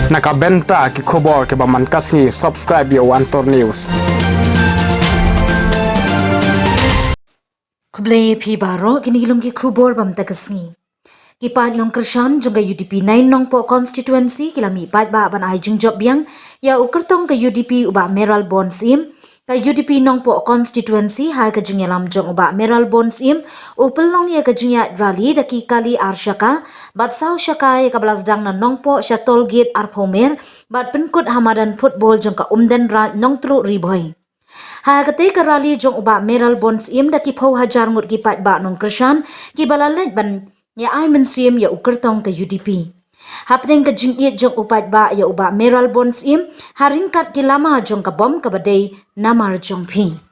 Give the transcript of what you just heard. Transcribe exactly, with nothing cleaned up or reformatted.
Na ka bynta ki khubor kiba man ka sngi, subscribe ïa u Antor News. Khublei phi baroh, kine ki long ki khubor ba mynta ka sngi. Ki paid nongkyrshan jong ka U D P Nine Nongpoh Constituency ki la mih paidbah ban ai jingjop biang ïa u kyrtong ka U D P u Bah Mayralborn Syiem. Ka U D P Nongpoh Constituency ha ka jingïalam jong u Bah Mayralborn Syiem u pynlong ïa ka jingïaid rally da ki kali ar shaka bad saw shaka ïa kaba la sdang na Nongpoh sha toll gate arphew mer bad pynkut ha madan football jong ka Umdenraij Nongtluh Ri Bhoi. Ha katei ka rally jong u Bah Mayralborn Syiem da ki phew hajar ngut ki paidbah nongkyrshan kiba la leit ban ïa ai mynsiem ïa u kyrtong ka U D P. Hapdeng ka jingïeit jong u paidbah ïa u Bah Mayralborn Syiem, ha ryngkat ki lama jong ka bom kaba dei Namar Jong Phi.